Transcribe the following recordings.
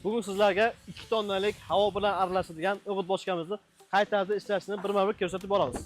Bugun sizlarga 2 tonnalik havo bilan aralashadigan o'g'it bochkamizni qay tarzda ishlashini birma-bir ko'rsatib boramiz.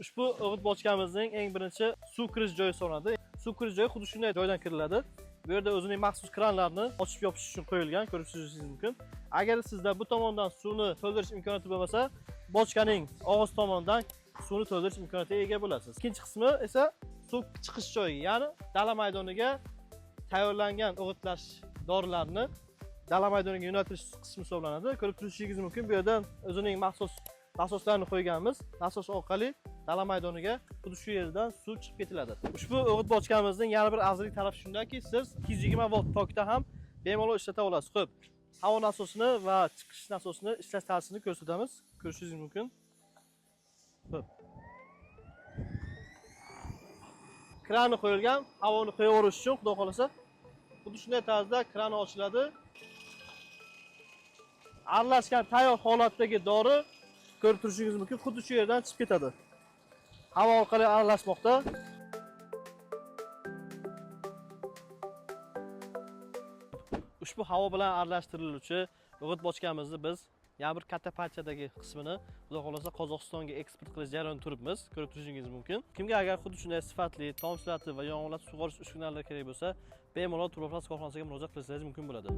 Ushbu o'g'it bochkamizning eng birinchi suv kirish joyi hisoblanadi. Suv kirish joyi xuddi shunday joydan kiriladi. Bu yerda o'zining maxsus kranlarini ochib yopish uchun qo'yilgan, ko'rib turishingiz mumkin. Agar sizda bu tomondan suvni to'ldirish imkoniyati bo'lmasa, bochkaning og'iz tomonidan suvni to'ldirish imkoniyatiga ega bo'lasiz. Ikkinchi qismi esa suv chiqish joyi, ya'ni dala maydoniga tayyorlangan o'g'itlash dorilarini dala maydoniga yo'naltirish qismi hisoblanadi. Ko'rib turishingiz mumkin, bu yerdan o'zining maxsus nasoslarini qo'yganmiz. Nasos orqali dala maydoniga xuddi shu yerdan suv chiqib ketiladi. Ushbu o'g'it bochkamizning yana bir afzallik tarafi shundaki, siz 220 volt tokda ham bemalol ishlata olasiz. Xo'p, havo nasosini va chiqish nasosini ishlash tarzini ko'rsatamiz. Ko'rishingiz mumkin. Xo'p. Krani qo'yilgan, havoni qo'yaverish uchun xudo xolasa xuddi shunday tarzda kran ochiladi. Aralashgan tayyor holatdagi dori ko'rib turishingiz mumkin, xuddi shu yerdan chiqib ketadi. Havo orqali aralashmoqda. Ushbu havo bilan aralashtiriluvchi o'g'it bochkamizni biz yana bir katta parchadagi qismini xudo xolasa Qozog'istonga eksport qilish jarayonida turibmiz. Ko'rib turishingiz mumkin. Kimga agar xuddi shunday sifatli tomchilatib va yomg'irlatib sug'orish uskunalari kerak bo'lsa, bemalol Turboplast korxonasiga murojaat qilishingiz mumkin bo'ladi.